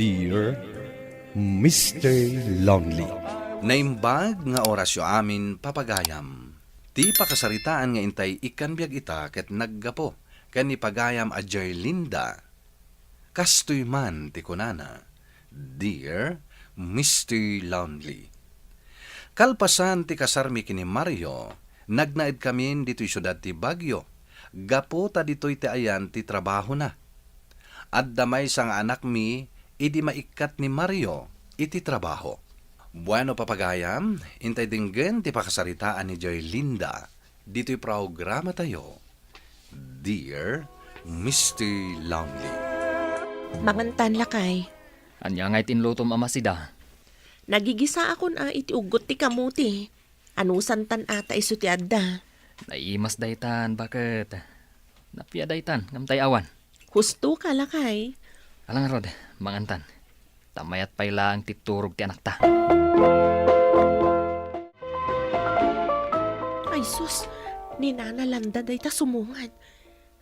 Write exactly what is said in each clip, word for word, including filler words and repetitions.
Dear Mister Lonely. Naimbag nga orasyo amin, papagayam. Ti pakasaritaan nga intay ikkan biag ita ket naggapu ken ni pagayam a Joylinda. Kastoy man ti kunana, Dear Mister Lonely. Kalpasan ti kasarmi ken ni Mario, nagnaedkamin ditoy siudad ti Baguio, gapu ta ditoy ti ayan ti trabahona. Adda maysa nga anakmi idi maikkat ni Mario iti trabaho. Bueno, papagayam, intay denggen ti pakasaritaan ni Joylinda ditoy programatayo, Dear Mister Lonely. Mangantan, lakay. Ania ngay ti inlutom a masida? Nagigisaakon a iti uggot ti kamuti. Anusantan a ta isu ti adda. Naimas daytan, baket. Napia daytan, ngem tay awan. Husto ka, lakay. Ala ngarud, mangantan. Ta mayat pay laeng ti turog ti anakta. Ay sus, ni Nana Landa dayta sumungad.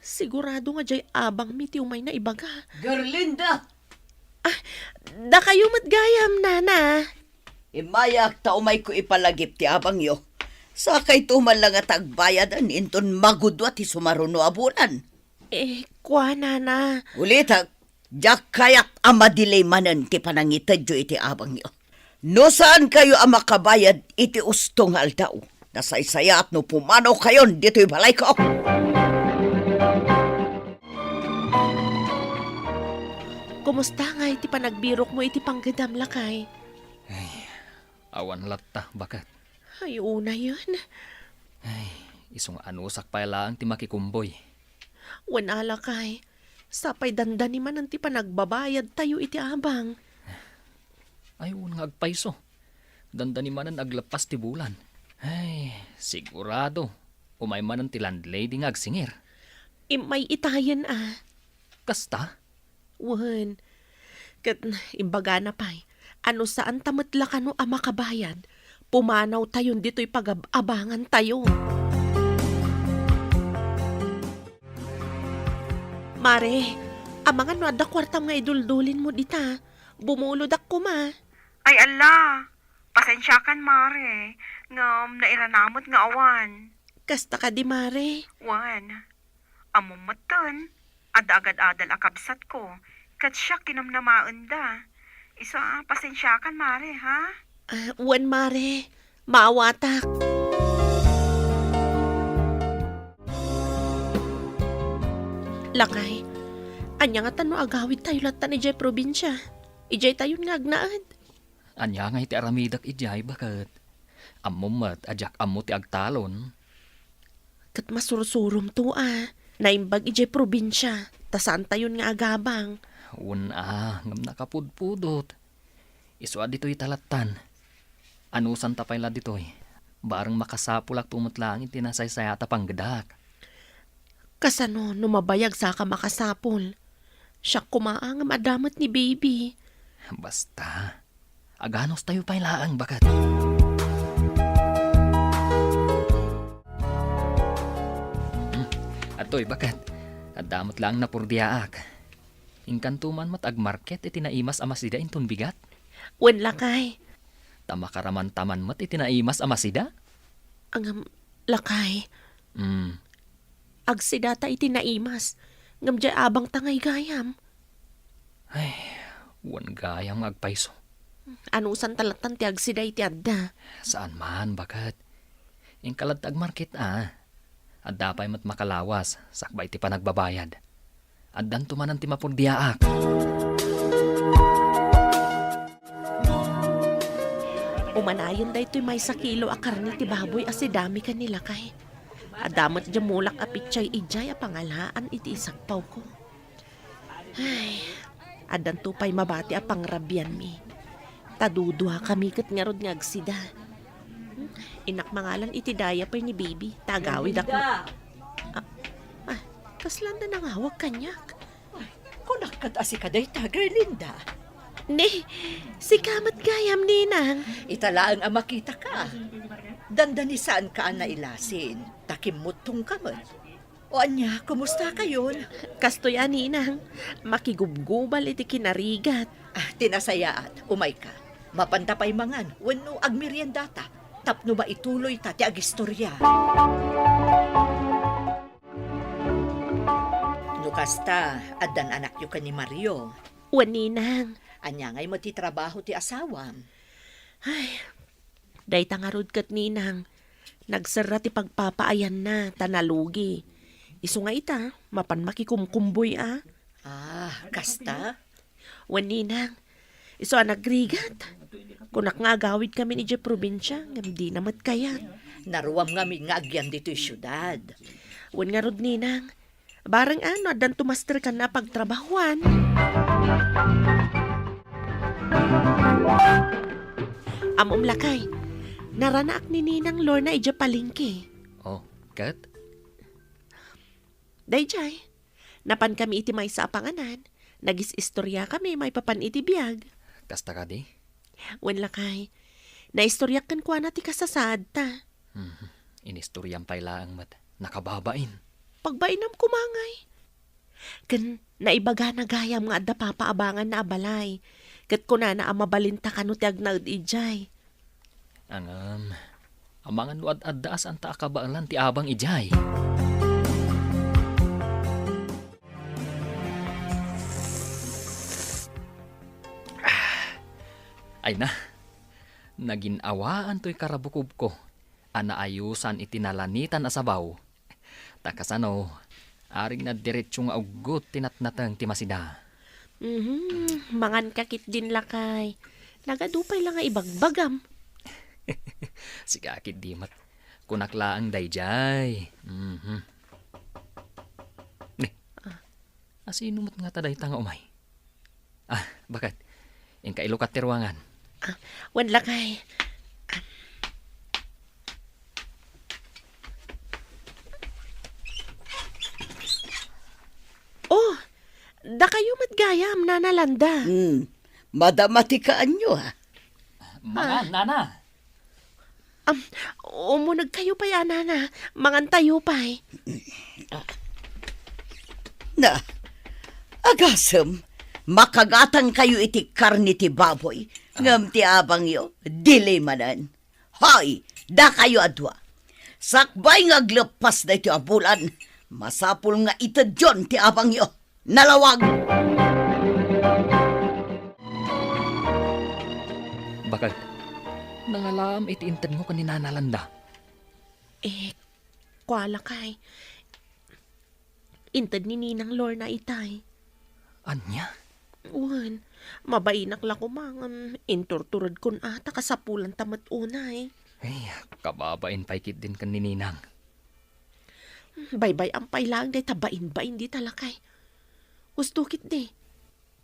Sigurado nga diay abangmi ti umayna ibaga. Gerlinda! Ah, dakayo met gayam, Nana. Immayak ta umayko ipalagip ti abangyo. Sakayto man la nga tagbayadan inton magudua ti sumaruno a bulan. Eh, kua, Nana. Ulitek, diak kayat a madilay manen ti panangitedyo iti abangyo. No saankayo a makabayad iti usto nga aldaw, nasaysayaat no pumanawkayon ditoy balayko. Kumusta ngay ti panagbirokmo iti panggedam, lakay? Ay, awan latta, baket. Ay, unayen. Ay, isu nga anusak pay laeng ti makikumboy. Wen a, lakay, sapay dandani manen ti panagbabayadtayo iti abang. Ay, wen nga agpayso. Dandani manen agleppas ti bulan. Ay, sigurado, umay manen ti landlady nga agsingir. Immay itayen a. Kasta? Wen, ket imbagana pay, a no saanta met la kano a makabayad, pumanawtayon ditoy pagab-abangantayo. Mare, amangan no adda kuartam nga iduldulinmo dita. Bumulodak koma. Ay, ala, pasensiakan, Mare, ngem nairanamet nga awan. Kasta kadi, Mare? Wen. Ammom metten, adda agad-adal a kabsatko, ket siak kinamnamaenda. Isu a, pasensiakan, Mare, ha? Ah, wen, Mare. Maawatak. Lakay, ania ngata no agawidtayo lattan idiay probinsia? Idiaytayon nga agnaed. Ania ngay ti aramidek idiay, baket? Ammom met a diak ammo ti agtalon. Ket masursuromto a naimbag idiay probinsia, ta saantayon nga agabang. Wen a, ngem nakapudpudot. Isu a ditoy ta lattan. Anusanta pay la ditoy. Bareng makasapulakto met laeng iti nasaysayaat a panggedak. Kasano no mabayag saka makasapul? Siak koma a ngem adda met ni baby. Basta, aganustayo pay laeng, baket. Hmm, adtoy, baket. Adda met laeng napurdiaak. Inkanto man met agmarket iti naimas a masida inton bigat? Wen, lakay. Ta makaramantaman met iti naimas a masida? Ngem, lakay. Hmm. Agsidata iti naimas, ngem diay abangta ngay gayam. Ay, wen gayam nga agpayso. Anusanta lattan ti agsida iti adda? Saan man, baket. Inka latta agmarket a. Adda pay met makalawas, sakbay ti panagbabayad. Addanto manen ti mapurdiaak. Umanayon daytoy maysa kilo a karne ti baboy a sidami ken ni lakay. Adda met diay mulak a pitsay idiay a pangalaan iti isagpawko. Ay, addanto pay mabati a pangrabianmi. Ta duduakami ket ngarud nga agsida. Innak mangalan iti dayapay ni baby, ta agawidak. Gerlinda! Ah, ah, kasla anda nangawag kaniak? Ay, kunak ket a sika dayta, Gerlinda. Ne, sika met gayam, ninang. Ita laeng a makitaka. Dandani saanka a nailasin, ta kimmuttongka met. O ania, kumusta kayon? Kastoy a, ninang, makigubgubal iti kinarigat. Ah, ti nasayaat, umayka. Mapanta pay mangan, wenno agmeriendata, tapno maituloyta ti agistorya. No kasta, addan anakyo ken ni Mario. Wen, ninang. Ania ngay met ti trabaho ti asawam? Ay, dayta ngarud ket, ninang, nagserra ti pagpapaayanna ta nalugi. Isu nga ita, mapan makikumkumboy a. Ah, kasta? Wen, ninang, isu a nagrigat. Kunak nga agawidkamin idiay probinsia, ngem dina met kayat. Naruam ngamin nga agyan ditoy siudad. Wen ngarud, ninang, bareng a no addan tumaster kan a pagtrabahuan. Ammom, lakay, naranaak ni Ninang Lorna idiay palengke. Oh, ket? Daydiay, napankami iti maysa a panganan, nagis-istoriakami maipapan iti biag. Kasta kadi? Wen, lakay, naistoriak kenkuana ti kasasaadta. Mhm. Inistoriam pay laeng met. Nakababain. Pagbainam koma ngay. Ken naibagana gayam nga adda papaabanganna a balay. Ket kunana a mabalinta kano ti agnaed idiay. Ngem, amangan no ad-adda a saanta a kabaelan ti abang idiay. Ay na, nagin-awaan toy karabukobko a naayusan iti nalanitan a sabaw. Ta kasano, aring nadiretso nga uggot ti natnateng ti masida. Mhm, manganka ketdin, lakay. Nagadu pay la nga ibagbagam. Sika ketdi met. Kunak laeng daydiay. Mhm. Ni, ah, asino met ngata dayta nga umay? Ah, baket. Inka ilukat ti ruangan. Ah, wen, lakay. Oh, dakayo met gayam, Nana Landa. Hmm. Madama ti kaanyo, ha? Mangan, ah, Nana. Am, umunegkayo pay a, Nana. Mangantayo pay. Na, agasem, makagatangkayo iti karne ti baboy, ngem ti abangyo, dili manen. Hoy, dakayo a dua. Sakbay nga agleppas daytoy a bulan, masapul nga itedyon ti abangyo. Nalawag! Baket, nangalaam iti intedmo ken ni Nana Landa? Eh, kua lakay, inted ni Ninang Lorna itay. Ania? Wen, mabainak la koma ngem inturturedkon a ta kasapulanta met unay. Ay, kababain pay ketdin ken ni Ninang. Baybay-am pay laeng dayta bainbain dita lakay. Husto ketdi.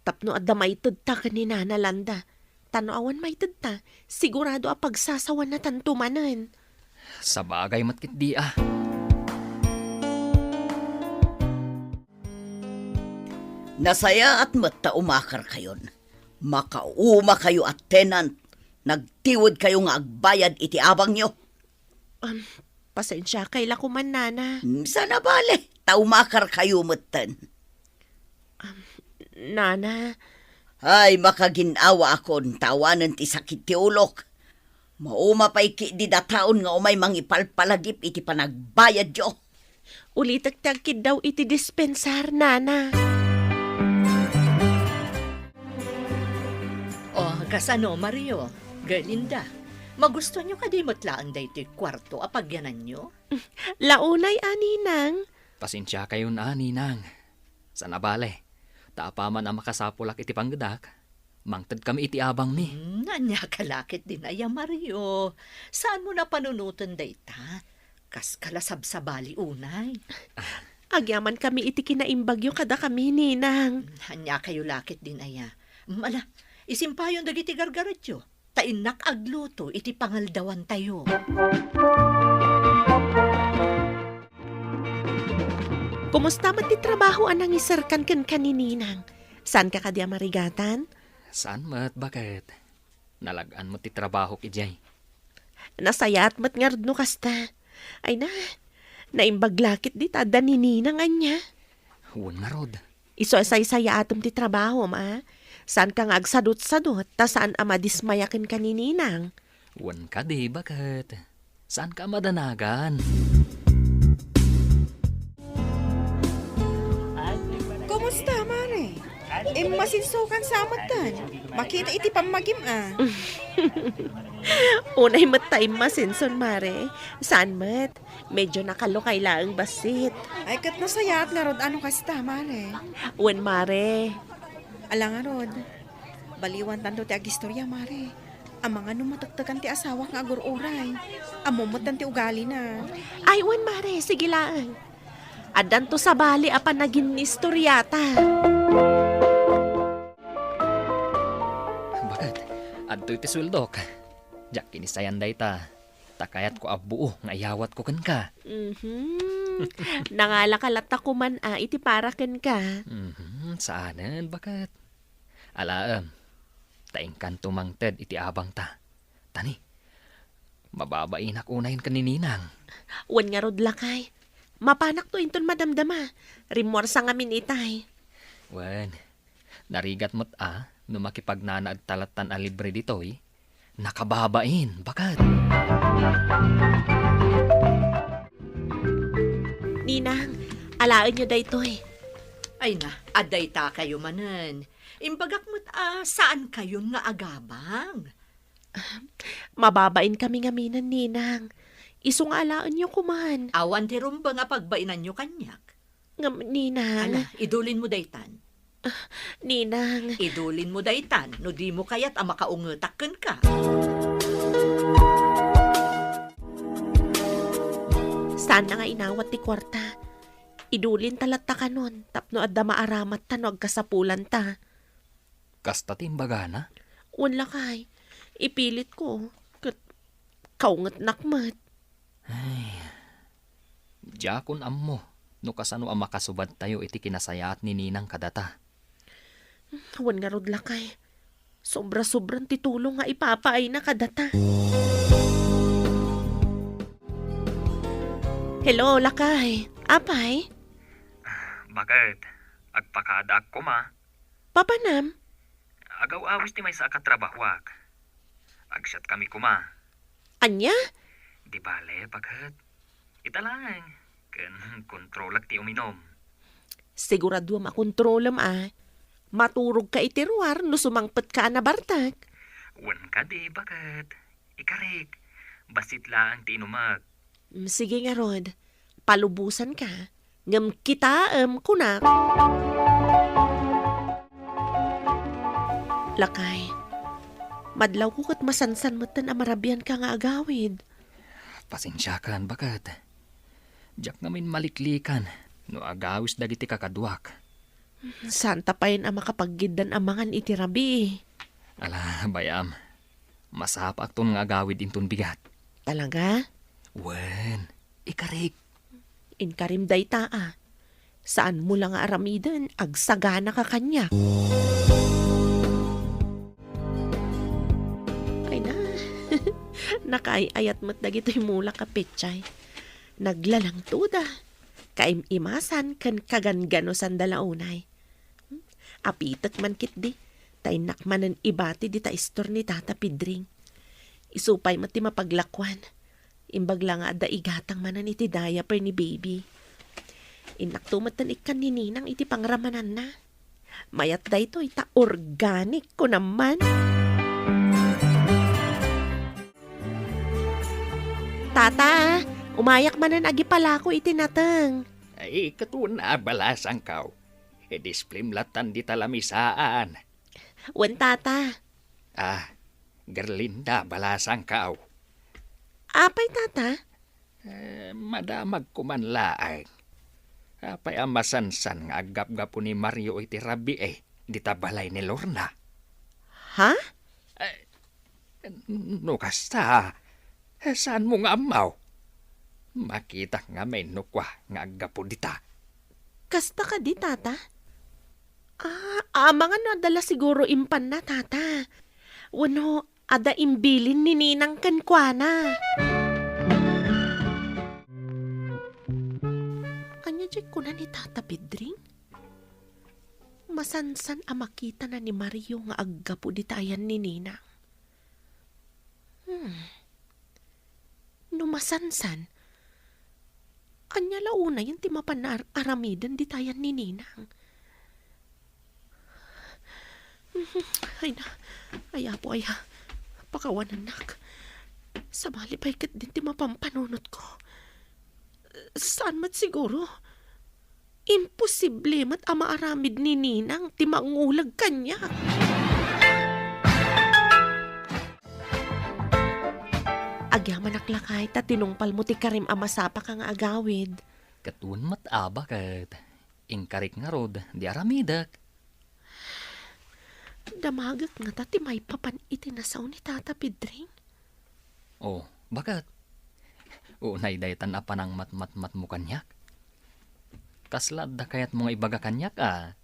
Tapno adda maitedta ken ni Nana Landa. Ta no awan maitedta, sigurado a pagsasawannatanto manen. Sabagay met ketdi a. Nasayaat met ta umakarkayon. Makaumakayo a tenant, nagtiwedkayo nga agbayad iti abangyo. Um, pasensiakay la koman, Nana. Hmm, saan a bale, ta umakarkayo metten. Um, Nana. Ay, makagin-awaakon, ta awanen ti sakit ti ulok. Mauma pay ketdi dataon nga umay mangipalpalagip iti panagbayadyo. Ulitek ti agkiddaw iti dispensar, Nana. O, kasano, Mario, Gerlinda? Magustuanyo kadi met laeng daytoy kuarto a pagyananyo? Launay a, Ninang. Pasensiakayon a, Ninang. Saan a bale, ta apaman a makasapulak iti panggedak, mangtedkami iti abangmi. Hmm, ania ka la ketdin aya, Mario? Saanmo a panunoten dayta? Kaska la sabsabali unay. Agyamankami iti kinaimbagyo kadakami, Ninang. Hmm, aniakayo la ketdin aya? Hmm, ala, isimpayon dagiti gargaretyo. Ta innak agluto iti pangaldawantayo. Kumusta met ti trabaho a nangiserkan kenka ni Ninang? Saanka kadi a marigatan? Saan met, baket. Nalag-an met ti trabahok idiay. Nasayaat met ngarud no kasta. Ay na, Naimbag la ketdi ta adda ni Ninang ania. Wen ngarud. Isu a saysayaatem ti trabahom, a? Saanka nga agsadutsadut, ta saan a madismaya kenka ni Ninang. Wen kadi, baket. Saanka a madanagan. Kumusta, Mare? Immasinsokan sa metten. Makita iti pammagim, a. Unay met ta immasinson, Mare. Saan met? Medyo nakalukay laeng bassit. Ay, ket nasayaat ngarud a no kasta, Mare. Wen, Mare. Ala ngarud, baliwantanto ti agistorya, Mare. Amangan no matektekan ti asawak nga agur-uray. Ammom metten ti ugalina. Ay, wen, Mare, sige laeng. Addanto sabali a panaginnistoriata. Baket, adtoy ti sueldok. Diak kinisayan dayta. Ta kayatko a buo nga iyawatko kenka. Mhm. Nangalaka latta koman a iti para kenka. Mhm, saanen, baket. Alaem, ta inkanto mangted iti abangta. Tani, mababainak unayen ken ni Ninang. Wen ngarud, lakay. Mapanakto inton madamdama. Rimmuarsa ngamin itay. Wen, narigat met a no makipagnanaedta lattan a libre ditoy. Nakababain, baket. Ninang, alaenyo daytoy. Ay na, adda itakayo manen. Imbagak met a saankayon nga agabang. Mababainkami ngaminen, Ninang. Isu nga alaenyo koman. Awan ti rumbeng a pagbainanyo kaniak. Ngem, Ninang. Ala, idulinmo daytan. Ah, Ninang. Idulinmo daytan no dimo kayat a makaungetak kenka. Saanna nga inawat ti kuarta. Idulinta latta kanon tapno adda maaramatta no agkasapulanta. Kasta ti imbagana? Wen, lakay. Ipilitko. Ket kaungetnak met. Ay, diakon ammo no kasano a makasubadtayo iti kinasayaat ni Ninang kadata. Wen ngarud, lakay. Sobra-sobran ti tulong nga ipapaayna kadata. Hello, lakay. Apay? Baket, agpakadaak koma. Papanam? Agaw-awis ti maysa a katrabahoak. Agsiatkami koma. Ania? Di bale, baket. Ita laeng, ken kontrolak ti uminum. Siguraduem a kontrolem a. Maturogka iti ruar no sumangpetka a nabartek. Wen kadi, baket. Ikarik, bassit laeng ti inumek. Mm, sige ngarud, palubosanka, ngem kitaem, kunak. Lakay, madlawko ket masansan metten a marabianka nga agawid. Pasensiakan, baket. Diak ngamin maliklikan no agawis dagiti kakaduak. Saanta payen a makapaggiddan a mangan iti rabii. Ala, bay-am. Masapaakton nga agawid inton bigat. Talaga? Wen, ikarik. Inkarim dayta a. Saanmo la nga aramiden, agsaganaka kaniak. Ay na, nakaay-ayat met dagitoy mulak a petsa. Naglalangtoda, kaim-imasan ken kagangganusanda la unay. Apitek man ketdi, ta innak manen ibati dita istor ni Tata Pedring. Isu pay met ti mapaglakuan. Imbag la nga adda igatang manen iti diaper ni baby. Innakto metten ikkan ni Ninang iti pangramananna. Mayat daytoy ta organic, kunam man. Tata, umayak manen agipalako iti nateng. Ay, ket wen a balasangkaw. Idisplim lattan dita lamisaan. Wen, Tata. Ah, Gerlinda, balasangkaw. Apay, Tata? Eh, madamagko man laeng. Apay a masansan nga aggapgapu ni Mario iti rabii dita balay ni Lorna? Ha? Eh, no kasta, eh, saanmo nga ammo? Makitak ngamin no kua nga aggapu dita. Kasta kadi, Tata? Ah, amangan no adda la siguro impanna, Tata. Wenno, adda imbilin ni Ninang kenkuana. Ti kuna ni Tata Pedring? Masansan a makitana ni Mario nga aggapu dita ayan ni Ninang. Hmm. No masansan, ania la unayen ti mapan ar-, aramiden dita ayan ni Ninang? Ay na, ay Apo, aya, pakawanennak. Sabali pay ketdin ti mapampanunotko. Saan met siguro. Imposible met a maaramid ni Ninang ti mangulag kaniak. Agyamanak lakay ta tinungpalmo ti karim a masapaka nga agawid. Ket wen met a baket. Inkarik ngarud, di aramidek. Damagek ngata ti maipapan iti nasao ni Tata Pedring? Oh, baket? Unay daytan a panangmatmatmatmo kaniak? Kasla adda kayatmo nga ibaga kaniak, a?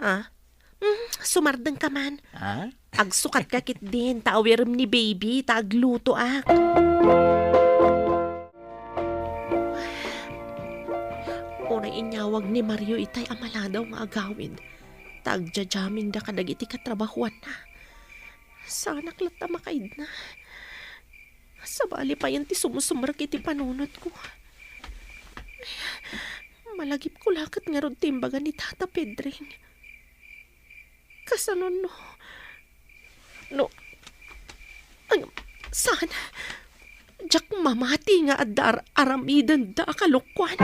Ah? Mm, sumardengka man. Ah? Agsukatka ketdin, ta awirim ni baby, ta aglutoak. Unay inyawag ni Mario itay a maladaw nga agawid, ta agjajaminda kadagiti katrabahuanna. Saanak latta makaidna. Sabali payen ti sumsumrek iti panunotko. Malagipko la ket ngarud ti imbaga ni Tata Pedring. Kasano no, no, ay, saan? Diak mamati nga adda ar-, aramidenda a kalokuan.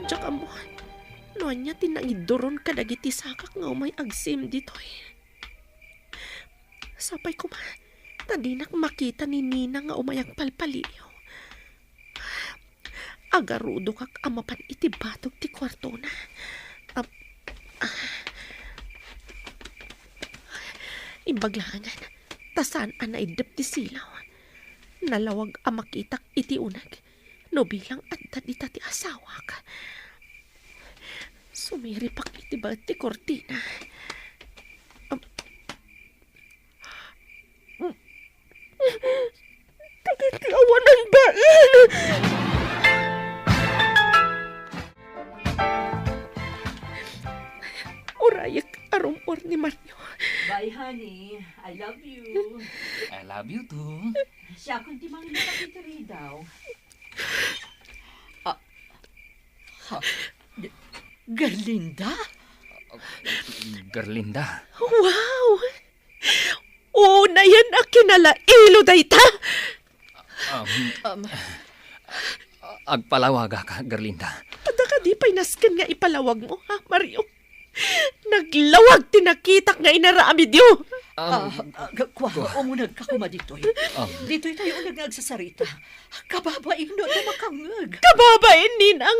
Diak ammo no ania ti nangiduron kadagiti sakak nga umay agsim ditoy. Sapay koma, ta dinak makita ni Nina nga umay agpalpaliw. Agarudokak a mapan iti batog ti kuartona. Ap-, ah. Imbag laengen, ta saan a naiddep ti silaw. Nalawag a makitak iti uneg no bilang adda dita ti asawak. Sumiripak iti baet ti kurtina. Am-, Dagiti awanan bain! Urayek a rum-or ni Mario. Bye, honey. I love you. I love you too. Siakon ti manginutak iti ridaw. Ah, ha, G-, Gerlinda? Gerlinda? Wow! Unayen a kinalailo dayta! Um, Um, agpalawagak, Gerlinda. Adda kadi pay nasken nga ipalawagmo, ha, Mario? Naglawag ti nakitak nga inaramidyo. Um, Ah, ah, kua, kua. Umunegka koma ditoy. Um. Ditoy tayo uneg nga agsasarita. Kababain no adda makangngeg. Kababain, Ninang.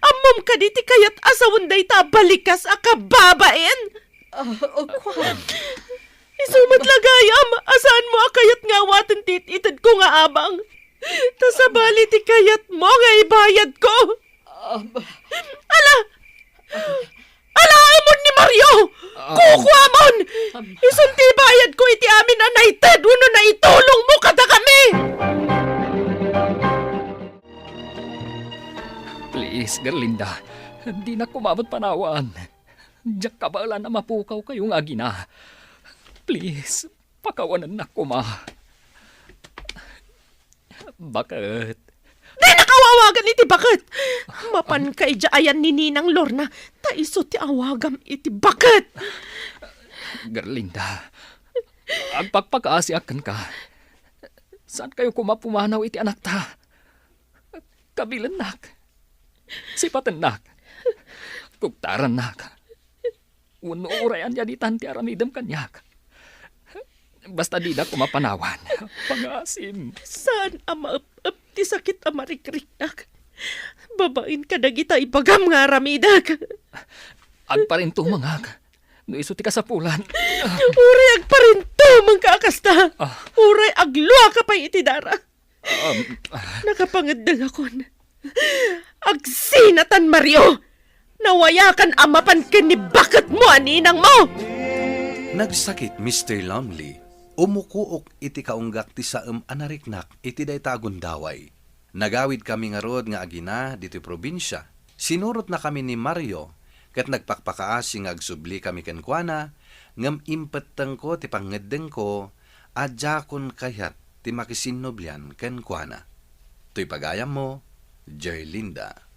Ammom kadi ti kayat a sawen dayta a balikas a kababain? Ah, oh, kua. Isu met la gayam a saanmo a kayat nga awaten ti it-itedko nga abang. Ta sabali ti kayatmo nga ibayadko. Um. Ala! Ala, amon ni Mario! Um. Kukuamon! Um. Isun ti ibayadko iti amin a naited wenno naitulongmo kadakami! Please, Gerlinda, dinak koma met panawan. Diak kabaelan a mapukawkayo nga agina. Please, pakawanennak koma. Baket. Dinak awawagan iti baket! Mapanka idiay ayan ni Ninang Lorna, ta isu ti awagam iti baket! Gerlinda, agpakpakaasiak kenka. Saankayo koma pumanaw iti anakta. Kabilennak. Sipatennak. Kuktarannak. Wenno uray ania ditan ti aramidem kaniak. Basta dida koma panawan. Pangasim. Saan a maep-ep ti sakit a marikriknak babaen kadagita ibagam nga aramidek. Agparintumengak. No isu ti kasapulan. Uray agparintumengka a kasta. Ah. Uray agluaka pay iti dara. Um, ah. Nakapangeddengakon. Agsinatan, Mario! Nawayakan a mapan ken ni baketmo a ninangmo! Nagsakit, Mister Lumley. Umukook iti kaunggak ti saem a nariknak iti dayta a gundaway. Nagawidkami ngarud nga agina ditoy probinsia. Sinurotnakami ni Mario ket nagpakpakaasi nga agsublikami kenkuana, ngem impettengko ti pangngeddengko a diakon kayat ti makisinnublian kenkuana. Toy pagayammo, Joylinda.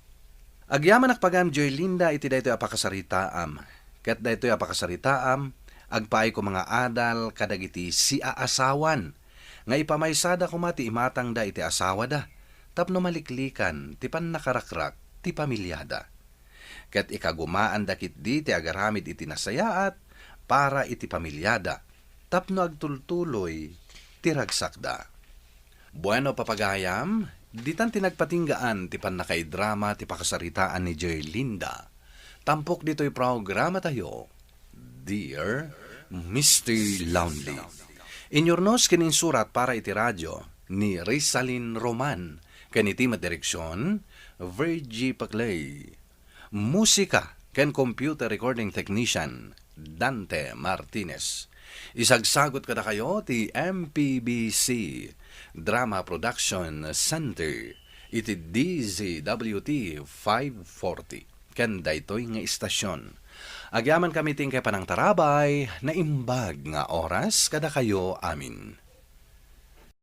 Agyamanak pagayam, Joylinda, iti daytoy a pakasaritaam. Ket daytoy a pakasaritaam, agpaay koma nga adal kadagiti siaasawan nga ipamaysada koma ti imatangda iti asawada tapno maliklikan ti pannakarakrak ti pamiliada. Ket ikagumaanda ketdi ti agaramid iti nasayaat para iti pamiliada tapno agtultuloy ti ragsakda. Bueno, papagayam, ditan ti nagpatinggaan ti pannakaidrama ti pakasaritaan ni Joylinda. Tampok ditoy programatayo, Dear Mister Lonely. Inyurnos ken insurat para iti radio ni Rizalin Roman, ken iti met direksion, Virgie Paclay. Musika ken computer recording technician, Dante Martinez. Isagsagot kadakayo ti M P B C Drama Production Center iti D Z W T five forty. Ken daytoy nga istasion, agyamankami ti inkay panangtarabay, naimbag nga oras kadakayo amin.